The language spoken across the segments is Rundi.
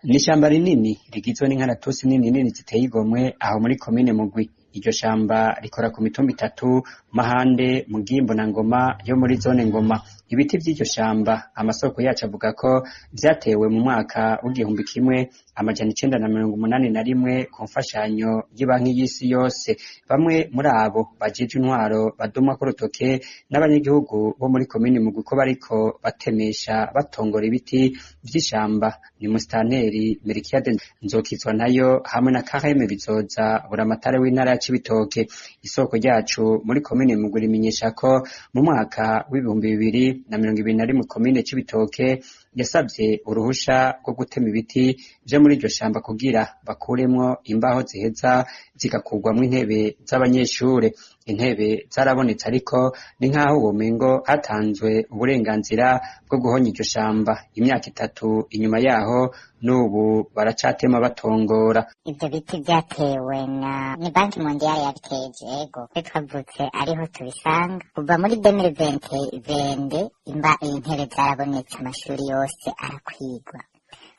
Ni ishamba rinini rigizwe n'inkaratusi nini nini ziteye igomwe aho muri komine Mugwi. Iryo shamba rikora ku mitumba itatu: Mahande, Mugimbo na Ngoma yo muri zone Ngoma. Ibiti vy'iryo shamba, amasoko yacu avuga ko vyatewe mu mwaka w'1981 ku mfashanyo y'ibanki y'isi yose. Bamwe muri abo bajejwe intwaro badumwako urutoke n'abanyagihugu bo muri komine Mugwi ko bariko batemesha batongora ibiti vy'ishamba ni Musitanteri Melchiade Nzokizwa nayo hamwe na Kareme Bizoza, buramatari w'intara ya Cibitoke. Isoko ryacu muri komine Mugwi rimenyesha ko mu mwaka w'2021 komine Cibitoke yasavye uruhusha rwo gutema ibiti vyo muri iryo shamba kugira bakuremwo imbaho ziheza zigakurwamwo intebe z'abanyeshure. Intebe zarabonetse, ariko ni nk'aho womengo hatanzwe uburenganzira bwo guhonya iryo shamba. Imyaka 3 inyuma yaho, n'ubu baracatema batongora. Ivyo biti vyatewe na ni Banque Mondiale yabiteje. Ego, twe twavutse ariho tubisanga kuva muri 2020. Imba intebe zarabonetse, amashuri yose arakwigwa.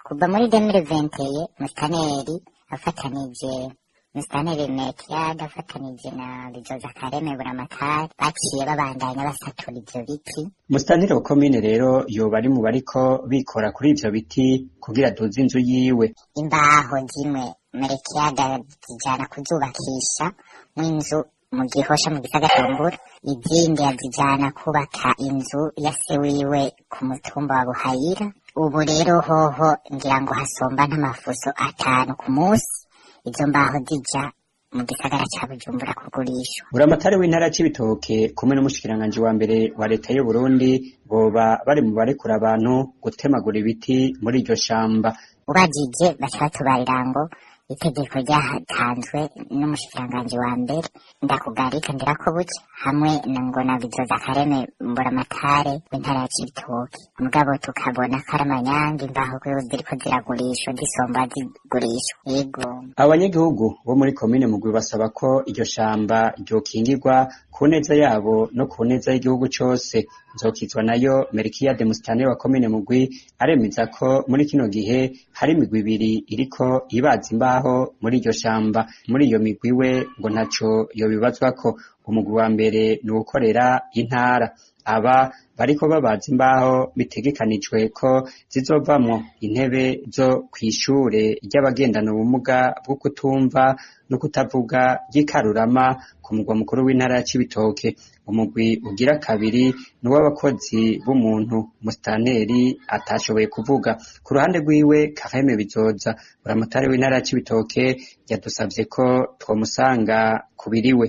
Kuva muri 2021, musitanteri afatanije, musitanteri Melchiade afatanije na Bizoza Kareme buramatari, baciye babandanya basatura ivyo biti. Musitanteri wa komine rero yoba ari mu bariko bikora kuri ivyo biti kugira aduze inzu yiwe. Imbaho zimwe Melchiade azijana kuzubakisha mw'inzu mu Gihosha mu gisagara Bujumbura, izindi azijana kubaka inzu ya se wiwe ku mutumba wa Buhayira. Ubu rero hoho ngira ngo hasomba nk'amafuso 5 ku munsi izo mbaho zija mu gisagara ca Bujumbura kugurishwa. Buramatari w'intara ya Cibitoke kumwe n'umushikiranganji wa mbere wa leta y'u Burundi boba bari mu barekura abantu gutemagura ibiti muri iryo shamba. Ubajije baca batubarira ngo itegeko ryatanzwe n'umushikiranganji wa mbere Ndakugarika Ndirakobuca hamwe na ngo na Bizoza Kareme buramatare w'intara ya Cibitoke. Mugabo tukabona ko ari amanyanga, imbaho ziriko ziragurishwa, zisomba zigurishwa, yego. Abanyagihugu bo muri komine Mugwi basaba ko iryo shamba ryokingirwa ku neza yabo no ku neza y'igihugu cose. Nzokizwa nayo Melchiade, musitanteri wa komine Mugwi, aremeza ko muri kino gihe hari imigwi ibiri iriko ibaza imbaho muri iryo shamba. Muri iyo migwi we ngo ntaco yobibazwako. Umugwi wa mbere ni uwukorera intara. Aba bariko babaza imbaho bitegekanijwe ko zizovamwo intebe zo kw'ishure ry'abagendana ubumuga bwo kutumva no kutavuga ry'i Karurama ku mugwa mukuru w'intara ya Cibitoke. Umugwi ugira kabiri ni uw'abakozi b'umuntu musitanteri atashoboye kuvuga. Ku ruhande rwiwe, Kareme Bizoza, buramatari w'intara ya Cibitoke, yadusavye ko twomusanga ku biriwe.